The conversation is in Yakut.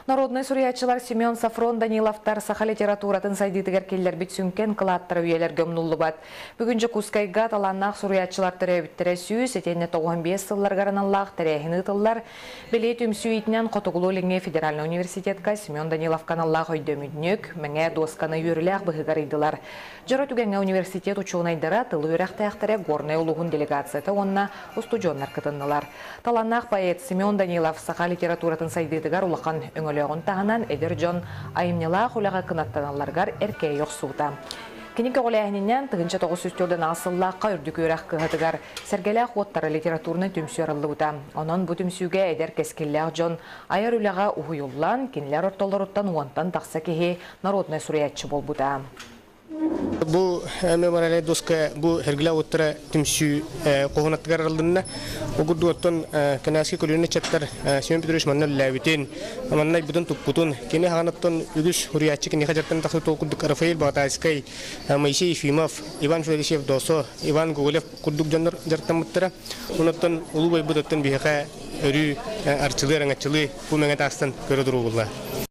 Народнай суруйааччылар Семен Сафрон Даниловтар саха литературатын сайдыытыгар киллэрбит сүҥкэн кылааттара үйэлэргэ умнуллубат. Бүгүн Дьокуускайга талааннаах суруйааччылар төрөөбүттэрэ 195 сылларыгар аналлаах тэрээһин ыытыллар. Бэлиэ түмсүү иитинэн Хотугулуу-Илиҥҥи федеральнай университетка Семен Даниловка аналлаах өйдөмүнньүк, мэҥэ дуосканы үөрүүлээх быһыыга арыйдылар. Дьоро түгэҥҥэ университет учуонайдара, тыл үөрэхтээхтэрэ, Горнай улууһун делегацията уонна устудьуоннар кытыннылар. Талааннаах поэт Семен Данилов саха литературатын сайдыытыгар улахан өҥөлөөҕүн таһынан эдэр дьон айымньылаах үлэҕэ кынаттаналларыгар эркээйи охсубута. Кини көҕүлээһининэн 1904 сыллаахха үрдүк үөрэх кыһатыгар Сэргэлээх уоттара литературнай түмсүү арыллыбыта. Онон бу түмсүүгэ эдэр кэскиллээх дьон айар үлэҕэ уһуйуллан, кинилэр ортолоруттан уонтан тахса киһи народнай суруйааччы буолбута. Бу мемориальнай доска бу Сэргэлээх уоттара түмсүү хоһунаттыгар арыллынна. Ол курдук оттон кэнээски көлүөнэ ыччаттар Семен Петрович манна үлэлээбитин, манна айбытын туппутун, кини хаҕаныттан үгүс суруйааччы киниэхэ дьарыктан тахсыбыт ол курдук Рафаэль Богатайскай, Моисей Ефимов, Иван Федорович Досо, Иван Гоголев курдук дьоннор дьарыктаммыттара. Онуттан улуу байбыт оттон биһиэхэ өрүү арчылыы, араҥаччылыы бу мэҥэ таастан көрө туругулла.